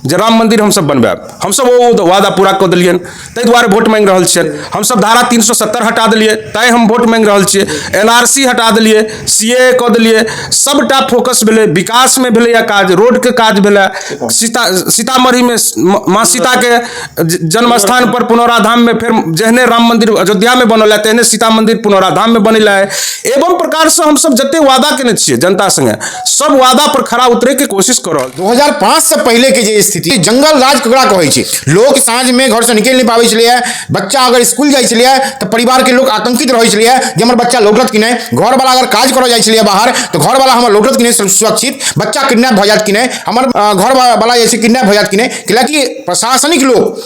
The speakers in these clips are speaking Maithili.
जे राम मंदिर हमसब बनवायब। हमसब ओ वादा पूरा कऽ देलियनि, ताहि दुआरे वोट मांगि रहल छियनि। हमसब धारा 370 हटा देलियै, तैँ हम वोट मांगि रहल छियै। NRC हटा देलियै, CAA कऽ देलियै, सबटा फोकस भेलै विकासमे भेलैए काज, रोडके काज भेलै। सीतामढ़ीमे माँ सीताके जन्म स्थान पर पुनौरा धाममे फेर जेहने राम मंदिर अयोध्यामे बनल है तेहने सीता मंदिर पुनौरा धाममे बनेला है। एवं प्रकारसँ हमसब जते वादा केने छियै जनता संगे, सब वादा पर खरा उतरैके कोशिश कऽ रहल। 2005 से पहले के जे स्थिति, जंगल राज ककरा कहै छै, लोक साँझ में घर से निकलि नहि पाबै छलैए, बच्चा अगर स्कूल जाइ छलैए तऽ परिवार के लोक आतंकित रहै छलैए जे हमर बच्चा लौटत कि नहि, घरवाला अगर काज करऽ जाइ छलैए बाहर तऽ घरवाला हमर लौटत कि नहि सुरक्षित, बच्चा किडनैप भऽ जायत कि नहि, हमर घरवाला जे छै किडनैप भऽ जायत कि नहि। कैलाकि प्रशासनिक लोक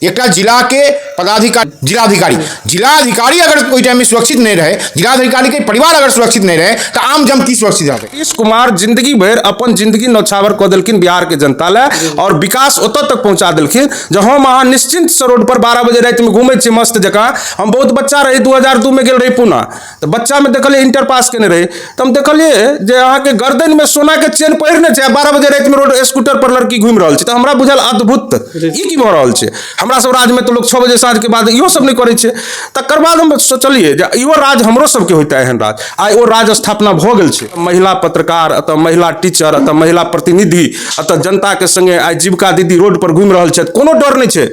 एकटा जिला के पदाधिकारी, जिलाधिकारी, जिलाधिकारी अगर ओहि टाइम में सुरक्षित नहीं रहे, जिलाधिकारी के परिवार अगर सुरक्षित नहीं रहे तो आम जन की सुरक्षित रहते। नीतीश कुमार जिंदगी भरि अपन जिंदगी नौछावर कऽ देलखिन बिहार के जनता लए और विकास ओतऽ तक पहुंचा देलखिन जे हम अहाँ निश्चिंत से रोड पर 12 बजे राति में घूमै छी मस्त जकाँ। हम बहुत बच्चा रही, 2002 में गेल रही पूना, तऽ बच्चा में देखलियै इंटर पास केने रही, तऽ हम देखलियै जे अहाँके गर्दन में सोना के चेन पहिरने छै आ 12 बजे राति में रोड स्कूटर पर लड़की घूमि रहल छै। तऽ हमरा बुझल अद्भुत, ई की भऽ रहल छै। हमरा सब राज्य में तऽ लोक 6 बजे साँझ के बाद इहो सब नहि करै छै। तकर बाद हम सोचलियै जे इहो राज हमरो सबके होइता एहन राज। आइ ओ राज स्थापना भऽ गेल छै। महिला पत्रकार, एतऽ महिला टीचर, एतऽ महिला प्रतिनिधि, एतऽ जनता के संगे आइ जीविका दीदी रोड पर घूमि रहल छथि, कोनो डर नहि छै।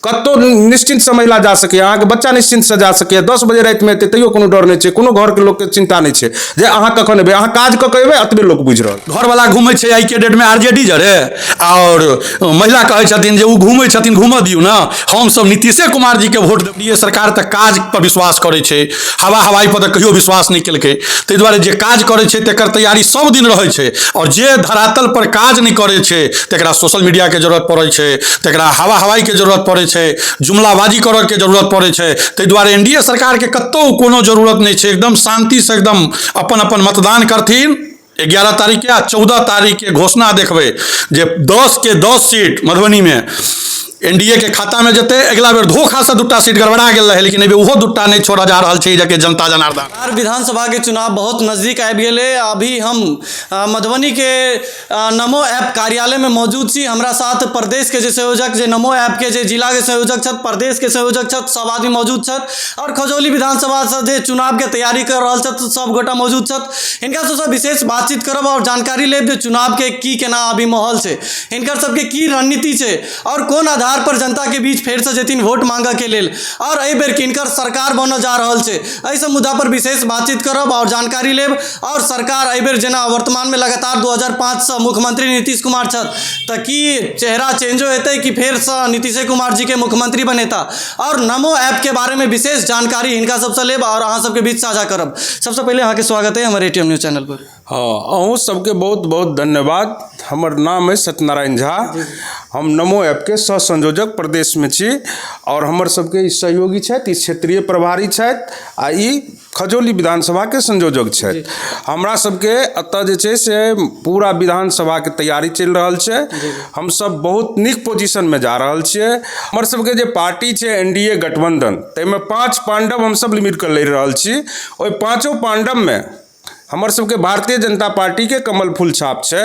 कतहु निश्चिन्तसँ महिला जा सकैए, अहाँके बच्चा निश्चिन्तसँ जा सकैए। 10 बजे रातिमे एतै तैयो कोनो डर नहि छै, कोनो घरके लोकके चिन्ता नहि छै जे अहाँ कखन एबै, अहाँ काज कऽ के एबै एतबे लोक बुझि रहल। घरवाला घूमै छै आइके डेटमे RJD जरे, आओर महिला कहै छथिन जे ओ घूमै छथिन, घूमऽ दियौ ने, हमसब नीतीशे कुमार जीके वोट देलियै। सरकार तऽ काज पर विश्वास करै छै, हवा हवाई पर तऽ कहियो विश्वास नहि केलकै। ताहि दुआरे जे काज करै छै तकर तैयारी सब दिन रहै छै, आओर जे धरातल पर काज नहि करै छै तकरा सोशल मीडियाके जरूरत पड़ै छै, तकरा हवा हवाईके जरूरत पड़ै छै, जुमलाबाजी करऽके जरूरत पड़ै छै। ताहि दुआरे NDA सरकारके कतहु कोनो जरूरत नहि छै, एकदम शान्तिसँ एकदम अपन अपन मतदान करथिन 11 तारीखके, आ 14 तारीखके घोषणा देखबै जे 10 के 10 सीट मधुबनीमे NDA के खाता में जेतै। अगिला बेर धोखा से 2टा सीट गड़बड़ा गेल रहे, लेकिन एहि बेर ओहो 2टा नहि छोड़ऽ जा रहल छै जे जनता जनार्दन। बिहार विधानसभा के चुनाव बहुत नजदीक आबि गेलै। अभी हम मधुबनी के नमो ऐप कार्यालय में मौजूद छी। हमरा साथ प्रदेश के जे संयोजक, जे नमो ऐप के जे जिला के संयोजक छथि, प्रदेश के संयोजक छथि, सब आदमी मौजूद छथि, और खजौली विधानसभा से जे चुनाव के तैयारी कर रहल छथि सब गोटा मौजूद छथि। हिनका सबसँ विशेष बातचीत करब और जानकारी लेब जे चुनाव के की केना अभी माहौल छै, हिनकर सबके की रणनीति छै और कोन आधार पर जनता के बीच फेर से जेथिन वोट मांगऽ के लेल, और एहि बेर किनकर सरकार बनऽ जा रहल छै, एहि सब मुद्दा पर विशेष बातचीत करब और जानकारी लेब। और सरकार एहि बेर जेना वर्तमान में लगातार 2005 से मुख्यमंत्री नीतीश कुमार छथि, तऽ की चेहरा चेंजो हेतै कि फेर से नीतीशे कुमार जी के मुख्यमंत्री बनेता। और नमो ऐप के बारे में विशेष जानकारी हिनका सबसँ लेब और अहाँ सबके बीच साझा करब। सबसँ पहिले अहाँके स्वागत है हमर ATM news channel पर। हँ, अहूँ सबके बहुत बहुत धन्यवाद। हमर नाम अछि सत्यनारायण झा, हम नमो ऐपके सह संयोजक प्रदेशमे छी और हमर सबके ई सहयोगी छथि, ई क्षेत्रीय प्रभारी छथि आ ई खजौली विधानसभाके संयोजक छथि। हमरा सबके एतऽ जे छै से पूरा विधानसभाके तैयारी चलि रहल छै। हमसब बहुत नीक पोजिशनमे जा रहल छियै। हमर सबके जे पार्टी छै NDA गठबंधन, ताहिमे 5 पांडव हमसब मिलके लड़ि रहल छी। ओहि 5 पांडवमे हमर सबके भारतीय जनता पार्टीके कमल फूल छाप छै,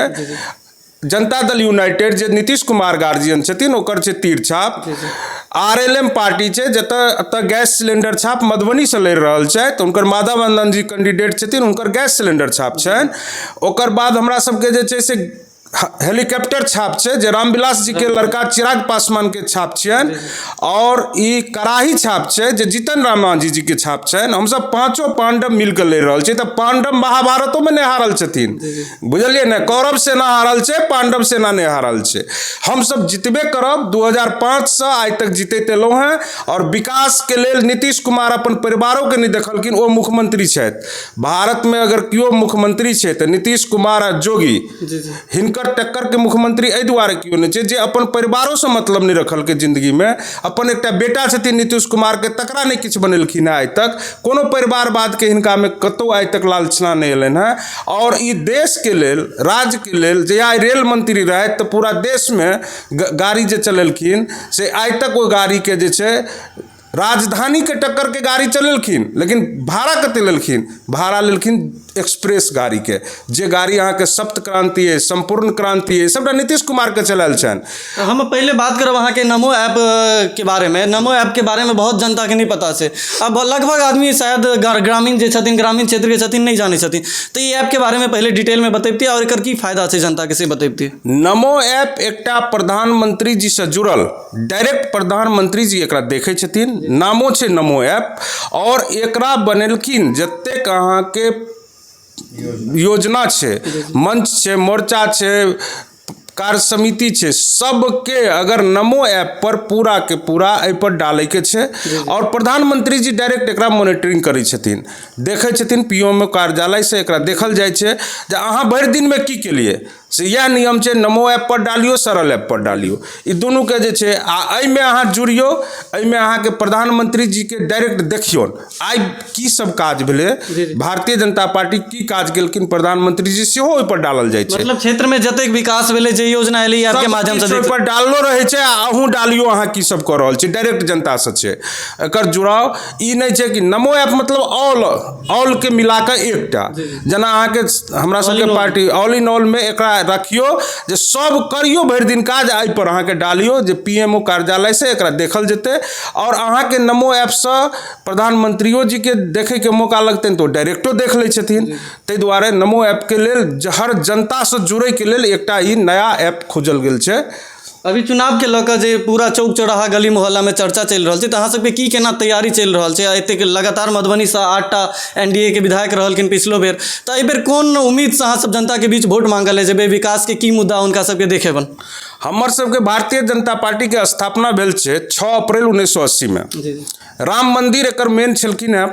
जनता दल यूनाइटेड जे नीतीश कुमार गार्जियन छथिन ओकर छै तीर छाप, RLM party छै जतऽ एतऽ गैस सिलेंडर छाप मधुबनीसँ लड़ि रहल छथि, हुनकर माधवानंद जी कैंडिडेट छथिन, हुनकर गैस सिलेंडर छाप छनि। ओकर बाद हमरा सबके जे छै से हेलीकॉप्टर छाप छै जे रामविलास जी के लड़का चिराग पासवान के छाप छियनि, और ई कड़ाही छाप छै जे जीतन राम मांझी जी के छाप छनि। हमसब 5 पांडव मिलके लड़ि रहल छियै। तऽ पांडव महाभारतो में नहि हारल छथिन, बुझलियै ने, कौरव सेना हारल छै, पांडव सेना नहि हारल छै। हमसब जितबे करब, 2005 से आइ तक जीतैत एलहुँ हेँ। और विकास के लेल नीतीश कुमार अपन परिवारों के नहि देखलखिन, ओ मुख्यमंत्री छथि। भारत में अगर केओ मुख्यमंत्री छै तऽ नीतीश कुमार आ जोगी, हिनकर टक्कर के मुख्यमंत्री एहि दुआरे केओ नहि छै जे अपन परिवारोसँ मतलब नहि रखलकै जिंदगीमे। अपन एकटा बेटा छथिन नीतीश कुमारके, तकरा नहि किछु बनेलखिन हेँ आइ तक। कोनो परिवारवादके हिनकामे कतहु आइ तक लालचना नहि एलनि हेँ। और ई देशके लेल, राज्यके लेल, जहिया रेल मंत्री रहथि तऽ पूरा देशमे गाड़ी जे चलेलखिन से आइ तक ओहि गाड़ीके जे छै राजधानीके टक्करके गाड़ी चलेलखिन, लेकिन भाड़ा कते लेलखिन? भाड़ा लेलखिन एक्सप्रेस गाड़ीके। जे गाड़ी अहाँके सप्त क्रांति अइ, संपूर्ण क्रांति अइ, सबटा नीतीश कुमारके चलायल छनि। हम पहिले बात करब अहाँके नमो ऐप के बारेमे। नमो ऐप के बारेमे बहुत जनताके नहि पता छै। अब लगभग आदमी शायद ग्रामीण जे छथिन, ग्रामीण क्षेत्रके छथिन, नहि जानै छथिन। तऽ ई ऐपके बारेमे पहिले डिटेलमे बतैबतियै आओर एकर की फायदा छै जनताके से बतैबतियै। नमो ऐप एकटा प्रधानमंत्री जी से जुड़ल, डायरेक्ट प्रधानमंत्री जी एकरा देखै छथिन। नामो छै नमो ऐप, और एकरा बनेलखिन जतेक अहाँके योजना छै, मंच छै, मोर्चा छै, कार्य समिति छै, सबके अगर नमो ऐप पर पूरा के पूरा एहि पर डालैके छै। और प्रधानमंत्री जी डायरेक्ट एकरा मॉनिटरिंग करै छथिन, देखै छथिन। पीएमओ कार्यालय से एकरा देखल जाइ छै जे अहाँ भरि दिनमे की केलियै। से इएह नियम छै, नमो ऐप पर डालियौ, सरल ऐप पर डालियौ, ई दुनूके जे छै। आ एहिमे अहाँ जुड़ियौ, एहिमे अहाँके प्रधानमंत्री जीके डायरेक्ट देखियौ आइ की सब काज भेलै, भारतीय जनता पार्टी की काज केलखिन, प्रधानमंत्री जी सेहो ओहिपर डालल जाइ छै। मतलब क्षेत्रमे जतेक विकास भेलै, जे योजना एलै, ई ऐपके माध्यमसँ सब किछु ओहिपर डाललो रहै छै। आ अहूँ डालियौ, अहाँ की सब कऽ रहल छी, डायरेक्ट जनतासँ छै एकर जुड़ाव। ई नहि छै कि नमो ऐप मतलब ऑल ऑल के मिला कऽ एकटा, जेना अहाँके हमरा सबके पार्टी ऑल इन ऑल मे एकरा रखियौ जे सब करियौ भरि दिन काज, एहि पर अहाँके डालियौ जे पीएमओ कार्यालय से एकरा देखल जेतै। और अहाँके नमो ऐपसँ प्रधानमंत्रियो जीके देखैके मौका लगतनि तऽ ओ डायरेक्टो देख लै छथिन। ताहि दुआरे नमो ऐपके लेल हर जनतासँ जुड़ैके लेल एकटा ई नया ऐप खोजल गेल छै। अभी चुनावके लऽ कऽ जे पूरा चौक चौराहा गली मोहल्लामे चर्चा चलि रहल छै, तऽ अहाँ सबके की केना तैयारी चलि रहल छै? एतेक लगातार मधुबनीसँ 8टा एनडीए के विधायक रहलखिन पिछलो बेर, तऽ एहि बेर कोन उम्मीदसँ अहाँ सब जनताके बीच वोट मांगऽ लए जेबै? विकासके की मुद्दा हुनका सबके देखेबनि? हमर सबके भारतीय जनता पार्टीके स्थापना भेल छै 6 अप्रैल 1980मे। राम मंदिर एकर मेन छलखिन हेँ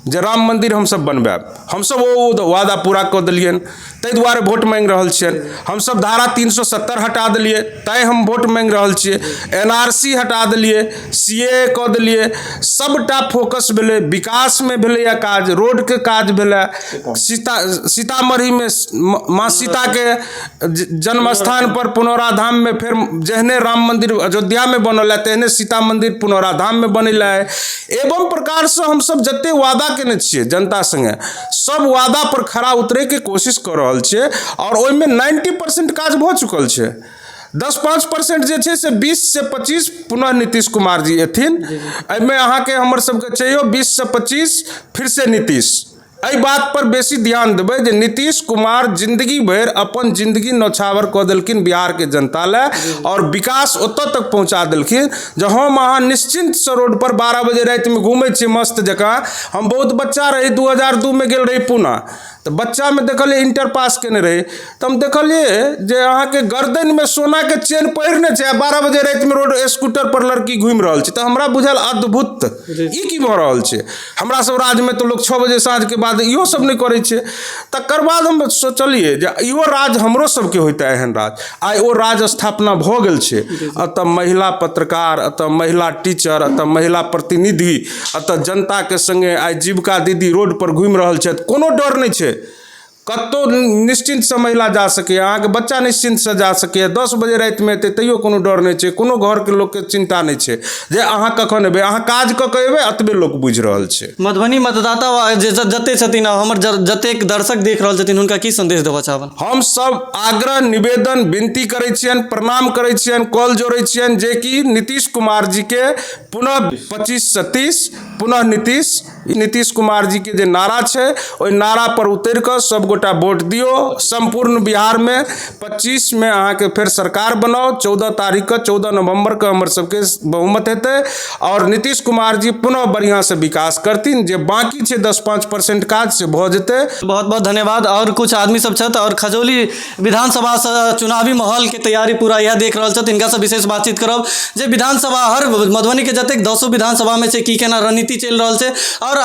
जे राम मंदिर हमसब बनवायब। हमसब ओ वादा पूरा कऽ देलियनि, ताहि दुआरे वोट मांगि रहल छियनि। हमसब धारा 370 हटा देलियै, तैँ हम वोट मांगि रहल छियै। एनआरसी हटा देलियै, सीए कऽ देलियै, सबटा फोकस भेलै विकासमे। भेलैए काज, रोडके काज भेलै, सीतामढ़ीमे माँ सीताके जन्म स्थान पर पुनौरा धाममे फेर जेहने राम मंदिर अयोध्यामे बनल है, तेहने सीता मंदिर पुनौरा धाममे बनेला है। एवं प्रकारसँ हमसब जते वादा केने छियै जनता संगे, सब वादा पर खरा उतरैके कोशिश कऽ रहल छियै। और ओहिमे 90% काज भऽ चुकल छै। 10-5% जे छै से 20 से 25 पुनः नीतीश कुमार जी एथिन। एहिमे अहाँके हमर सबके चाहियो 20 से 25 फिर से नीतीश। एहि बात पर बेसी ध्यान देबै जे नीतीश कुमार जिंदगी भरि अपन जिंदगी न्योछावर कऽ देलखिन बिहारके जनता लए, और विकास ओतऽ तक पहुँचा देलखिन जे हम अहाँ निश्चिन्तसँ रोड पर 12 बजे रातिमे घूमै छियै मस्त जकाँ। हम बहुत बच्चा रही, 2002मे गेल रही पूना, तऽ बच्चामे देखलियै, इंटर पास केने रही तऽ हम देखलियै जे अहाँके गर्दनमे सोनाके चेन पहिरने छै आ 12 बजे रातिमे रोड स्कूटर पर लड़की घुमि रहल छै। तऽ हमरा बुझायल अद्भुत, ई की भऽ रहल छै? हमरा सब राज्यमे तऽ लोक 6 बजे साँझके बाद इहो सब नहि करै छै। तकर बाद हम सोचलियै जे इहो राज हमरो सबके होइते, एहन राज। आइ ओ राज स्थापना भऽ गेल छै। एतऽ महिला पत्रकार, एतऽ महिला टीचर, एतऽ महिला प्रतिनिधि, एतऽ जनताके सङ्गे आइ जीविका दीदी रोड पर घुमि रहल छथि। कोनो डर नहि छै, कतहु निश्चिन्तसँ महिला जा सकैए, अहाँके बच्चा निश्चिन्तसँ जा सकैए। 10 बजे रातिमे एतै तैयो कोनो डर नहि छै। कोनो घरके लोकके चिन्ता नहि छै जे अहाँ कखन एबै, अहाँ काज कऽ के एबै, एतबे लोक बुझि रहल छै। मधुबनी मतदाता जे जते छथिन, हमर जतेक दर्शक देख रहल छथिन, हुनका की संदेश देबऽ चाहबनि? हम सब आग्रह, निवेदन, विनती करै छियनि, प्रणाम करै छियनि, कॉल जोड़ै छियनि जे कि नीतीश कुमार जी के पुनः 25 से 30 पुनः नीतीश, नीतीश कुमार जी के जे नारा छै, ओहि नारा पर उतरि कऽ सबगोटा वोट दियौ। सम्पूर्ण बिहारमे 25मे अहाँके फेर सरकार बनाउ। 14 तारीखके, 14 नवम्बरके हमर सबके बहुमत हेतै आओर नीतीश कुमार जी पुनः बढ़िआँसँ विकास करथिन। जे बाँकी छै 10-5% काज, से भऽ जेतै। बहुत बहुत धन्यवाद। और कुछ आदमी सब छथि और खजौली विधानसभा से चुनावी माहौल के तैयारी पूरा यह देख रहल छथि, इनका से विशेष बातचीत करब जे विधानसभा हर मधुबनी के जतेक दसो विधानसभा में छै, की केना रणनीति चलि रहल छै और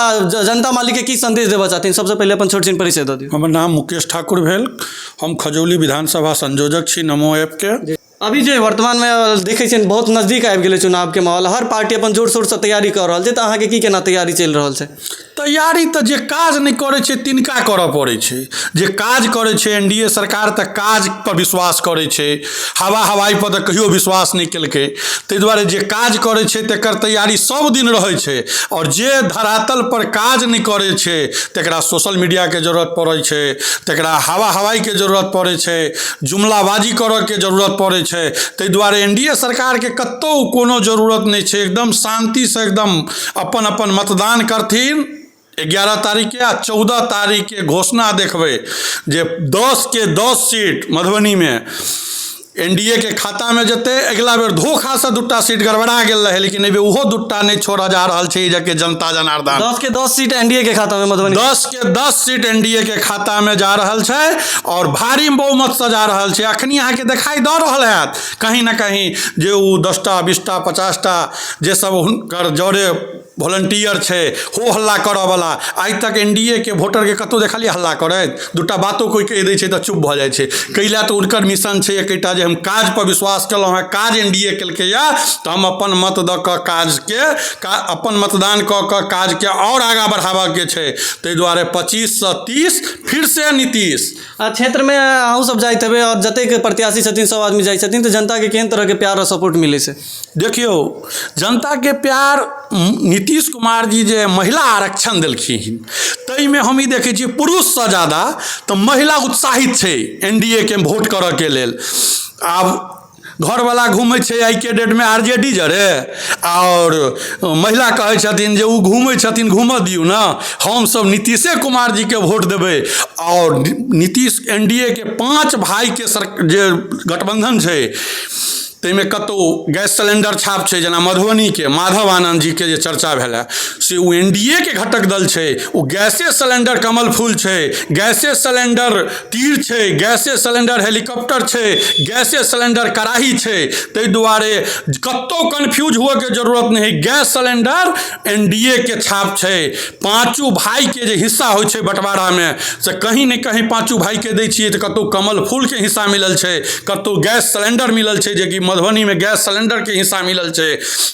जनता मालिक के की संदेश देबऽ चाहथिन। सबसे पहिले अपन छोट छिन परिचय दऽ दियौ। हमर नाम मुकेश ठाकुर भेल। हम खजौली विधानसभा संयोजक छी नमो ऐपके। अभी जे वर्तमान में देखै छियनि, बहुत नजदीक आबि गेलै चुनाव के माहौल, हर पार्टी अपन जोर शोर से तैयारी कऽ रहल छै, तऽ अहाँके की केना तैयारी चलि रहल छै? तैयारी तऽ जे काज नहि करै छै तिनका करऽ पड़ै छै। जे काज करै छै NDA सरकार तऽ काज पर विश्वास करै छै, हवा हवाई पर तऽ कहियो विश्वास नहि केलकै। ताहि दुआरे जे काज करै छै तकर तैयारी सब दिन रहै छै, आओर जे धरातल पर काज नहि करै छै तकरा सोशल मीडियाके जरूरत पड़ै छै, तकरा हवा हवाईके जरूरत पड़ै छै, जुमलाबाजी करऽके जरूरत पड़ै छै। ताहि दुआरे NDA सरकारके कतहु कोनो जरूरत नहि छै, एकदम शान्तिसँ एकदम अपन अपन मतदान करथिन 11 तारीखके, आ 14 तारीखके घोषणा देखबै जे 10 के 10 सीट मधुबनीमे NDA के खातामे जेतै। अगिला बेर धोखासँ 2टा सीट गड़बड़ा गेल रहै, लेकिन एहि बेर ओहो 2टा नहि छोड़ऽ जा रहल छै ई जनता जनार्दन। 10 के 10 सीट NDA के खातामे मधुबनी, 10 के 10 सीट NDA के खातामे जा रहल छै और भारी बहुमतसँ जा रहल छै। अखनी अहाँके देखाइ दऽ रहल हैत कहीं ना कहीं जे ओ 10टा 20टा 50टा जे सब हुनकर जरे वॉलंटियर छै हो हल्ला करऽवला, आइ तक NDA के वोटरके कतहु देखलियै हल्ला करैत? 2टा बातो कोइ कहि दै छै तऽ चुप भऽ जाइ छै। कै लए तऽ हुनकर मिशन छै एकटा जे हम काजपर विश्वास केलहुँ हेँ, काज NDA केलकैए तऽ हम अपन मत दऽ कऽ काजके अपन मतदान कऽ कऽ काजके आओर आगाँ बढ़ाबऽके छै। ताहि दुआरे 25 से 30 फिर से नीतीश। आ क्षेत्रमे अहूँ सब जाइत हेबै आओर जतेक प्रत्याशी छथिन सब आदमी जाइ छथिन, तऽ जनताके केहन तरहके प्यार आओर सपोर्ट मिलै छै? देखियौ, जनताके प्यार नीतीश कुमार जी जे महिला आरक्षण देलखिन ताहिमे हम ई देखै छियै पुरुषसँ ज्यादा तऽ महिला उत्साहित छै NDA के वोट करऽके लेल। आब घरवला घूमै छै आइके डेटमे RJD जरे, आओर महिला कहै छथिन जे ओ घूमै छथिन घूमऽ दियौ ने, हमसब नीतीशे कुमार जीके वोट देबै। आओर नीतीश NDA के 5 भाइके जे गठबंधन छै ताहिमे कतहु गैस सिलेंडर छाप छै, जेना मधुबनीके माधव आनंद जीके जे चर्चा भेलै से ओ NDA के घटक दल छै, ओ गैसे सिलेंडर कमल फूल छै, गैसे सिलेंडर तीर छै, गैसे सिलेंडर हेलीकॉप्टर छै, गैसे सिलेंडर कड़ाही छै। ताहि दुआरे कतहु कन्फ्यूज हुअके जरूरत नहि, गैस सिलेंडर NDA के छाप छै। 5 भाइके जे हिस्सा होइ छै बँटवारामे से कहीं ने कहीं 5 भाइके दै छियै तऽ कतहु कमल फूलके हिस्सा मिलल छै, कतहु गैस सिलेंडर मिलल छै, जेकि मधुबनीमे गैस सिलेंडरके हिस्सा मिलल छै,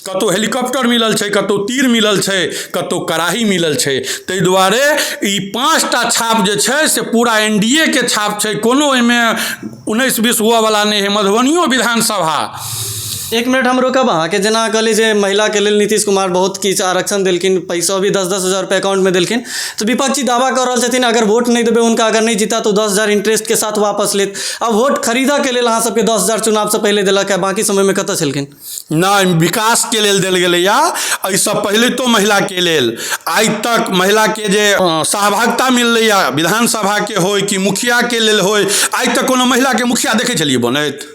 कतहु हेलीकॉप्टर मिलल छै, कतहु तीर मिलल छै, कतहु कड़ाही मिलल छै। ताहि दुआरे ई 5टा छाप जे छै से पूरा NDA के छाप छै, कोनो एहिमे 19-20 हुअवला नहि है। मधुबनियो विधानसभा। एक मिनट हम रोकब अहाँके, जेना कहली जे महिलाके लेल नीतीश कुमार बहुत किछु आरक्षण देलखिन, पैसो भी 10-10 हजार रुपया अकाउंटमे देलखिन, तऽ विपक्षी दावा कऽ रहल छथिन अगर वोट नहि देबै हुनका, अगर नहि जीता तऽ 10 हजार इंटरेस्टके साथ वापस लेत। अब वोट खरीदऽके लेल अहाँ सबके 10 हजार चुनावसँ पहिले देलक है, बाँकी समयमे कतऽ छलखिन? नहि, विकासके लेल देल गेलैया। एहिसँ पहिले तो महिलाके लेल आइ तक महिलाके जे सहभागिता मिललैया विधानसभाके होय कि मुखियाके लेल होय, आइ तक कोनो महिलाके मुखिया देखै छलियै बनैत?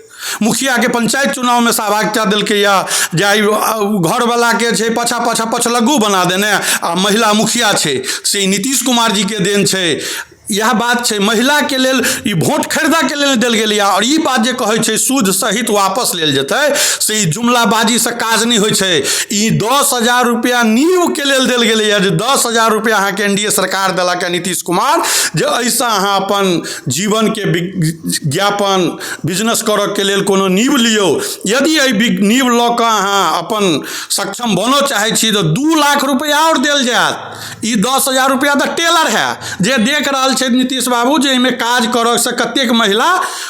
मुखियाके पंचायत चुनावमे सहभागिता देलकैया, जे आइ घरवलाके छै पाछा पाछा पछलग्गू बना देने आ महिला मुखिया छै, से नीतीश कुमार जीके देन छै। इएह बात छै, महिलाके लेल ई वोट खरीदऽके लेल देल गेलैया। आओर ई बात जे कहै छै सूद सहित वापस लेल जेतै, से ई जुमलाबाजीसँ काज नहि होइ छै। ई 10 हजार रुपैआ नींवके लेल देल गेलैया, जे 10 हजार रुपैआ अहाँके NDA सरकार देलक नीतीश कुमार, जे एहिसँ अहाँ अपन जीवनके विज्ञापन बिजनेस करऽके लेल कोनो नींव लियौ। यदि एहि नींव लऽ कऽ अहाँ अपन सक्षम बनऽ चाहै छी तऽ 2 लाख रुपैआ आओर देल जायत। ई 10 हजार रुपैआ तऽ टेलर है, जे देख रहल छै नीतीश बाबू जे एहिमे काज करऽ से कतेक महिला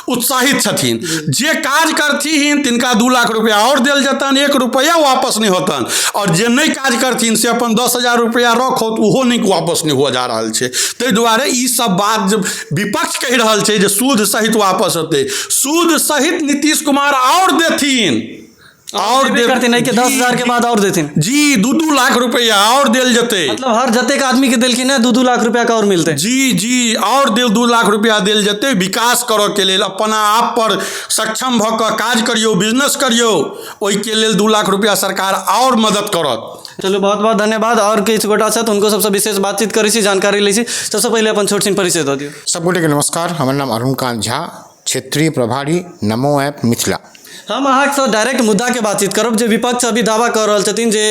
उत्साहित छथिन। जे काज करथिन तिनका 2 लाख रुपैआ आओर देल जेतनि, 1 रुपैआ वापस नहि होतनि। आओर जे नहि काज करथिन से अपन 10 हजार रुपैआ रखौत, ओहो नहि वापस नहि हुअ जा रहल छै। ताहि दुआरे ई सब बात जे विपक्ष कहि रहल छै जे सूद सहित वापस होतै, सूद सहित नीतीश कुमार आओर देथिन, और करथिन, एहिके 10 हजार के बाद और देथिन जी, 2-2 लाख रुपया और देल जेतै। मतलब हर जतेक आदमी के देलखिन है 2-2 लाख रुपया का और मिलते। जी जी, और देल 2 लाख रुपया देल जेतै। विकास करऽ के लेल अपना आप पर सक्षम भऽ कऽ काज करियौ, बिजनेस करियौ, ओहिके लेल 2 लाख रुपया सरकार और मदद करत। चलू, बहुत बहुत धन्यवाद। और किछु गोटा छथि, हुनको सबसँ विशेष बातचीत करै छी, जानकारी लै छी। सबसँ पहिले अपन छोट छिन परिचय दऽ दियौ। सब गोटेके नमस्कार, हमर नाम अरुणकांत झा, क्षेत्रीय प्रभारी नमो ऐप मिथिला। हम अहाँसँ डायरेक्ट मुद्दाके बातचीत करब जे विपक्ष अभी दावा कऽ रहल छथिन जे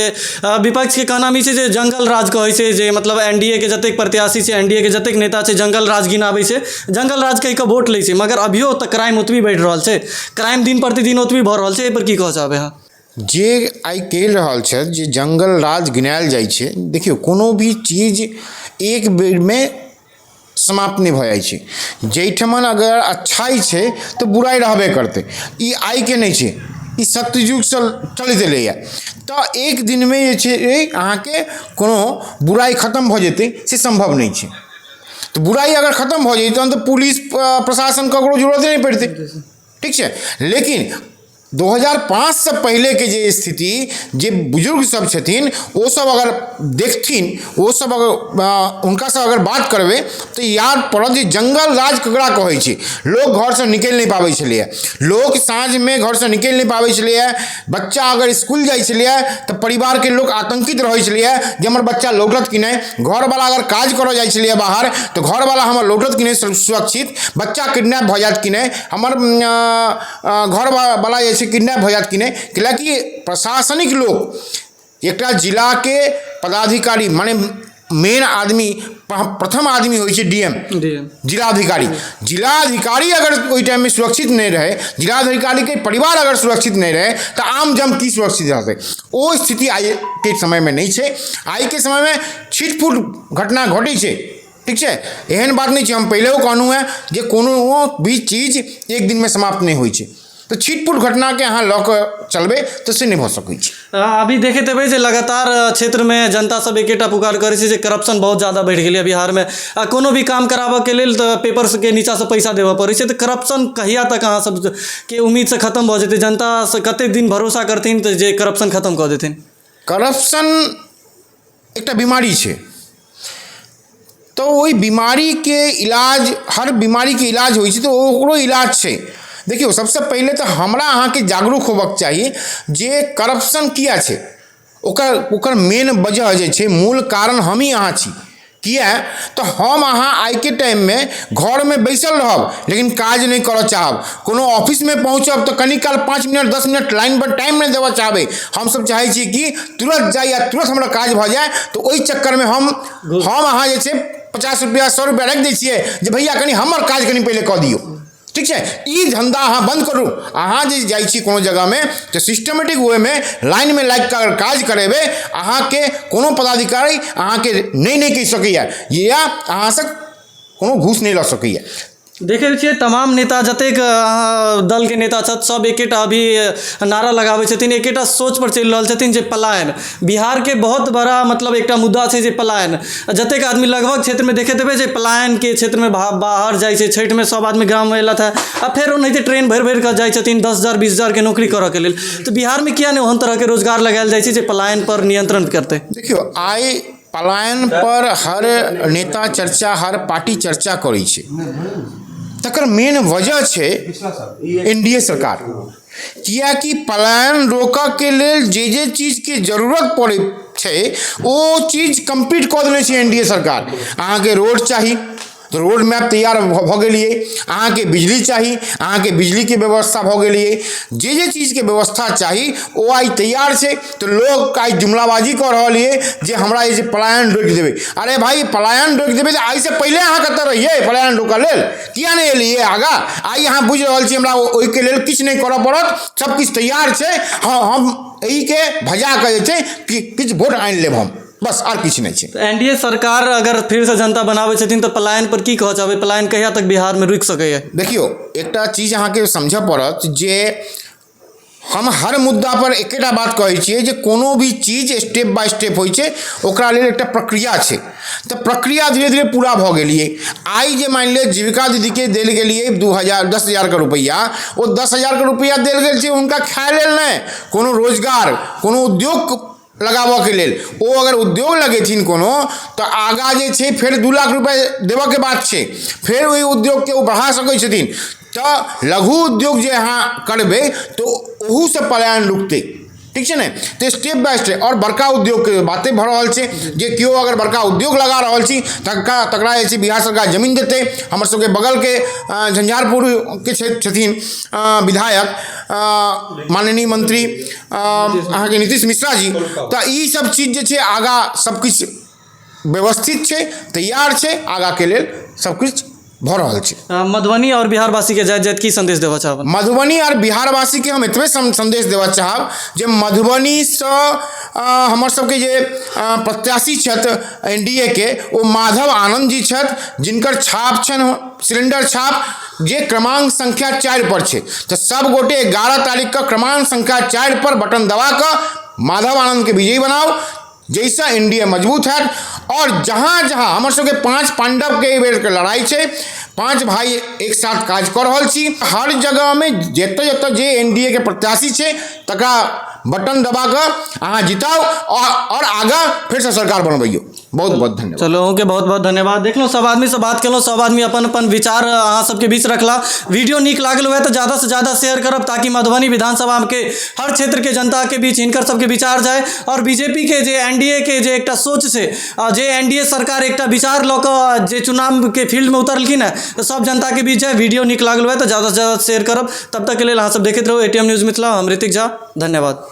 विपक्षके कहना ई छै जे जंगल राज कहै छै, जे मतलब NDA के जतेक प्रत्याशी छै, NDA के जतेक नेता छै, जंगल राज गिनाबै छै, जंगल राज कहि कऽ वोट लै छै, मगर अभियो तऽ क्राइम ओतबी बढ़ि रहल छै, क्राइम दिन प्रतिदिन ओतबी भऽ रहल छै। एहिपर की कहऽ चाहबै अहाँ? जे आइ कहि रहल छथि जे जङ्गल राज गिनायल जाइ छै, देखियौ कोनो भी चीज एक बेरमे समाप्त नहि भऽ जाइ छै। जाहिठमन अगर अच्छाइ छै तऽ बुराइ रहबे करतै। ई आइके नहि छै, ई सत्ययुगसँ चलैत एलैए। तऽ एक दिनमे जे छै अहाँके कोनो बुराइ खतम भऽ जेतै से सम्भव नहि छै। तऽ बुराइ अगर खतम भऽ जेतै तहन तऽ पुलिस प्रशासन ककरो जरूरते नहि पड़ितै। ठीक छै, लेकिन 2005सँ पहिलेके जे स्थिति, जे बुजुर्ग सब छथिन ओसब अगर देखथिन, ओसब अगर हुनकासँ अगर बात करबै तऽ याद पड़त जे जङ्गल राज ककरा कहै छै। लोक घरसँ निकलि नहि पाबै छलैए, लोक साँझमे घरसँ निकलि नहि पाबै छलैए। बच्चा अगर इसकुल जाइ छलैए तऽ परिवारके लोक आतङ्कित रहै छलैए जे हमर बच्चा लौटत कि नहि। घरवला अगर काज करऽ जाइ छलैए बाहर तऽ घरवला हमर लौटत कि नहि सुरक्षित, बच्चा किडनैप भऽ जायत कि नहि, हमर घरवला जे छै किडनैप भऽ जायत कि नहि। कैलाकि प्रशासनिक लोक एकटा जिलाके पदाधिकारी माने मेन आदमी, प्रथम आदमी होइ छै डी एम, जिलाधिकारी। जिलाधिकारी अगर ओहि टाइममे सुरक्षित नहि रहै, जिलाधिकारीके परिवार अगर सुरक्षित नहि रहै तऽ आम जन की सुरक्षित रहतै? ओ स्थिति आइके समयमे नहि छै। आइके समयमे छिटफुट घटना घटै छै, ठीक छै, एहन बात नहि छै। हम पहिलेहो कहलहुँ हेँ जे कोनो भी चीज एक दिनमे समाप्त नहि होइ छै। तऽ छिटपुट घटनाके अहाँ लऽ कऽ चलबै तऽ से नहि भऽ सकै छै। अभी देखैत हेबै जे लगातार क्षेत्रमे जनता सब एकेटा पुकार करै छै जे करप्शन बहुत ज्यादा बढ़ि गेलैए बिहारमे, आ कोनो भी काम कराबऽके लेल तऽ पेपरके नीचाँसँ पैसा देबऽ पड़ै छै। तऽ करप्शन कहिया तक अहाँ सबके उम्मीदसँ खतम भऽ जेतै? जनतासँ कतेक दिन भरोसा करथिन तऽ जे करप्शन खतम कऽ देथिन? करप्शन एकटा बीमारी छै, तऽ ओहि बीमारीके इलाज, हर बीमारीके इलाज होइ छै तऽ ओकरो इलाज छै। देखियौ, सभसँ पहिले तऽ हमरा अहाँके जागरूक होबक चाही जे करप्शन किया छै। ओकर ओकर मेन वजह जे छै, मूल कारण हमही अहाँ छी। किया तऽ हम अहाँ आइके टाइममे घरमे बैसल रहब लेकिन काज नहि करऽ चाहब। कोनो ऑफिसमे पहुँचब तऽ कनि काल 5 मिनट 10 मिनट लाइनपर टाइम नहि देबऽ चाहबै। हमसभ चाहै छी कि तुरत जाइ आ तुरत हमरा काज भऽ जाय। तऽ ओहि चक्करमे हम हम अहाँ जे छै 50 रुपैआ 100 रुपैआ राखि दै छियै जे भैया कनि हमर काज कनि पहिले कऽ दियौ। ठीक छै, ई धन्धा अहाँ बन्द करू। अहाँ जे जाइ छी कोनो जगहमे तऽ सिस्टमेटिक वेमे लाइनमे लागि कऽ अगर काज करेबै, अहाँके कोनो पदाधिकारी अहाँके नहि नहि कहि सकैए या अहाँसँ कोनो घूस नहि लऽ सकैए। देखै छियै तमाम नेता, जतेक अहाँ दलके नेता छथि, सभ एकेटा अभी नारा लगाबै छथिन, एकेटा सोचपर चलि रहल छथिन जे पलायन बिहारके बहुत बड़ा मतलब एकटा मुद्दा छै जे पलायन। जतेक आदमी लगभग क्षेत्रमे देखैत हेबै जे पलायनके क्षेत्रमे बाहर जाइ छै। छठिमे सभ आदमी गाममे अयलथि हँ आ फेर ओनाहिते ट्रेन भरि भरि कऽ जाइ छथिन 10,000 20,000के नौकरी करऽके लेल। तऽ बिहारमे किया नहि ओहन तरहके रोजगार लगायल जाइ छै जे पलायनपर नियन्त्रण करतै? देखियौ, आइ पलायन पर हर नेता चर्चा, हर पार्टी चर्चा करै छै। तकर मेन वजह छै एनडीए सरकार, किएकि पलायन रोकऽके लेल जे जे चीजके जरूरत पड़ै छै ओ चीज कम्प्लीट कऽ देने छै एनडीए सरकार। अहाँके रोड चाही तऽ रोड मैप तैयार भऽ गेलियै। अहाँके बिजली चाही, अहाँके बिजलीके व्यवस्था भऽ गेलियै। जे जे चीजके व्यवस्था चाही ओ आइ तैयार छै। तऽ लोक आइ जुमलाबाजी कऽ रहल यऽ जे हमरा जे छै पलायन रोकि देबै। अरे भाइ, पलायन रोकि देबै तऽ आइसँ पहिले अहाँ कतऽ रहियै? पलायन रोकऽ लेल किया नहि एलियै आगाँ? आइ अहाँ बुझि रहल छी हमरा ओहिके लेल किछु नहि करऽ पड़त, सभ किछु तैयार छै। हँ, हम एहिके भजा कऽ जे छै किछु वोट आनि लेब हम, बस, आर किछु नहि छै। एनडीए सरकार अगर फेरसँ जनता बनाबै छथिन तऽ पलायन पर की कहऽ चाहबै? पलायन कहिया तक बिहारमे रुकि सकैए? देखियौ, एकटा चीज अहाँके समझऽ पड़त जे हम हर मुद्दापर एकेटा बात कहै छियै जे कोनो भी चीज स्टेप बाय स्टेप होइ छै, ओकरा लेल एकटा प्रक्रिया छै। तऽ प्रक्रिया धीरे धीरे पूरा भऽ गेलियै। आइ जे मानि लिअ जीविका दीदीके देल गेलियै 2000 10,000के रुपैआ, ओ 10,000के रुपैआ देल गेल छै हुनका खाय लेल नहि, कोनो रोजगार, कोनो उद्योग लगाबऽके लेल। ओ अगर उद्योग लगेथिन कोनो तऽ आगाँ जे छै फेर 2 लाख रुपैआ देबऽके बात छै। फेर ओहि उद्योगके ओ बढ़ा सकै छथिन। तऽ लघु उद्योग जे अहाँ करबै तऽ ओहूसँ पलायन रुकतै, ठीक छै ने? तऽ स्टेप बाय स्टेप। आओर बड़का उद्योगके बाते भऽ रहल छै जे केओ अगर बड़का उद्योग लगा रहल छी तकरा तकरा जे छै बिहार सरकार जमीन देतै। हमर सबके बगलके झंझारपुरके छथिन विधायक, माननीय मंत्री अहाँके नीतीश मिश्रा जी। तऽ ई सब चीज जे छै आगाँ सब किछु व्यवस्थित छै, तैयार छै, आगाँके लेल सब किछु भऽ रहल छै। मधुबनी आओर बिहारवासीके जाइत जाइत की संदेश देबऽ चाहब? मधुबनी आओर बिहारवासीके हम एतबे संदेश देबऽ चाहब जे मधुबनीसँ हमर सबके जे प्रत्याशी छथि एन.डी.ए के, ओ माधव आनन्द जी छथि, जिनकर छाप छनि सिलेंडर छाप, जे क्रमांक संख्या 4 पर छै। तऽ सब गोटे 11 तारीखके क्रमांक संख्या 4 पर बटन दबा कऽ माधव आनन्दके विजयी बनाउ, जाहिसँ एन.डी.ए मजबूत हैत। आओर जहाँ जहाँ हमर सबके 5 पाण्डवके एहि बेरके लड़ाइ छै, 5 भाइ एक साथ काज कऽ रहल छी, हर जगहमे जतऽ जतऽ जे एन.डी.ए के प्रत्याशी छै तकरा बटन दबा कऽ अहाँ जिताउ आओर आगाँ फेरसँ सरकार बनबैयौ। बहुत बहुत धन्यवाद। चलो, अहूँके बहुत बहुत धन्यवाद। देखलहुँ, सब आदमीसँ बात केलहुँ, सब आदमी अपन अपन विचार अहाँ सबके बीच रखला। वीडियो नीक लागल हुए तऽ ज़्यादासँ ज़्यादा शेयर करब, ताकि मधुबनी विधानसभाके हर क्षेत्रके जनताके बीच हिनकर सबके विचार जाय आओर बीजेपी के जे एन.डी.ए के जे एकटा सोच छै, जे एन.डी.ए सरकार एकटा विचार लऽ कऽ जे चुनावके फील्डमे उतरलखिन हेँ, तऽ सब जनताके बीच जाय। वीडियो नीक लागल हुए तऽ ज़्यादासँ ज़्यादा शेयर करब। तब तकके लेल अहाँ सब देखैत रहू ए.टी.एम न्यूज़ मिथिला। हम ऋतिक झा, धन्यवाद।